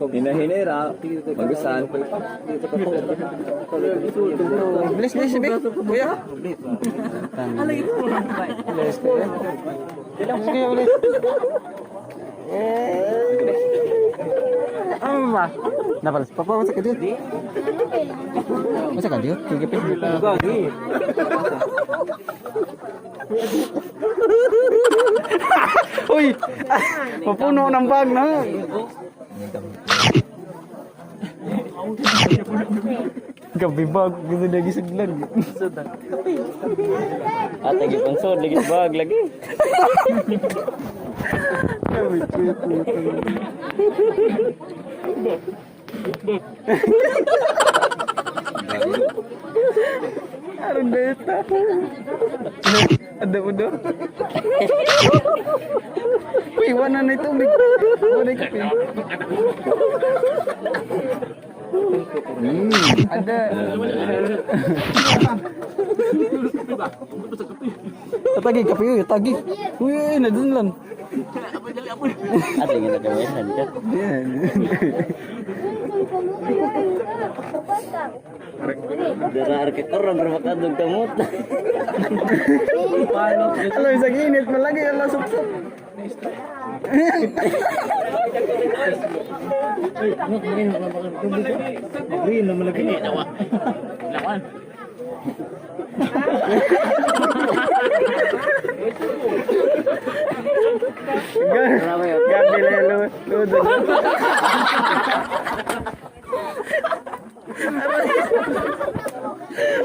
Hinahinera, magusan. Bilis, bilis, bilis. Kuya. Bilis, kuya. Bilis, kuya, bilis. Ano ba? Napalas. Papa, masa ka dito? Masa ka dito? Sige, pa. Uy! Mapuno ng bag na. Gabi bag, gusto niya gisuglan. Ate, gipansod, lagi bag, lagi. Gabi, cute. Aron data. Ada udo. Uy, wala na ito. Wala kape. Ada. Tagi kape uy, tagi. Uy, uy, na dun lang. Ate, nga nagawain ka. Dara arke korong bermakadog kamot. Alam, sa init malagi ala sup-sup. Gabi lelo, ludo.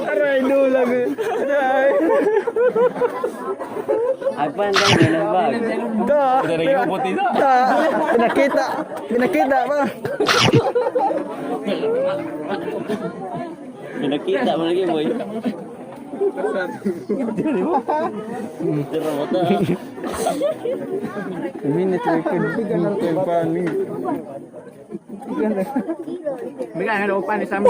Aray, dulag. Aray. Agpan lang ng bag. Da. Da. Pinakita. Pinakita pa. Pinakita mo lagi boy. Dara mo ta. Minute record. Minute pani. Bigla na loob pa ni Sam.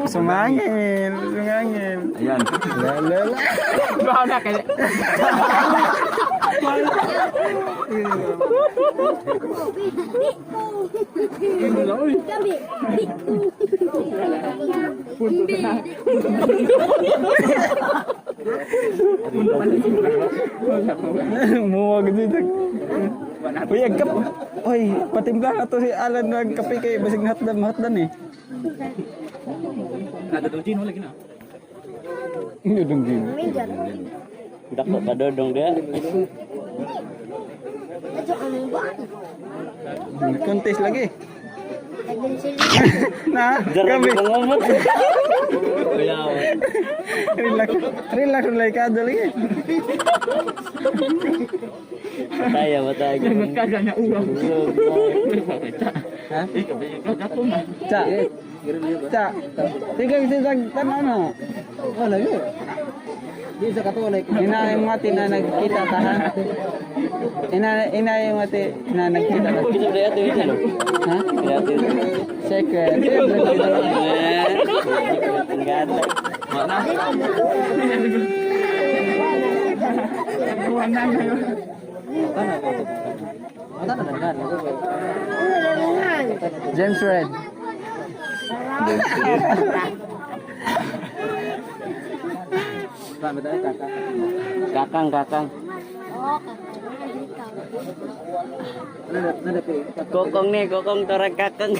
Sumangil. Sumangil. Ayan. La la la. Baka na kaya. Muwag dito. Uy, ang kap. Uy, patimpla na to si Alan ng kape kay basig nahatdan, mahatdan eh. Nadadong wala gina. Dudong gin. Dako ka dodong dia. Contest lagi. Na, Dara kami. pangumot. Relax, relax relax ka lagi. Patay, patay. Kada na uwang. Ha? Cha. Cha. Sige, sige, tanaw na. Wala yun. Ina yung mati na nagkita ta ha. Ina ina yung mati na nagkita ta. Bisa dia tu itu. Ha? Dia tu. Secret. Enggak ada. James Red. Kakang, kakang. Kokong nih, kokong torang kakang.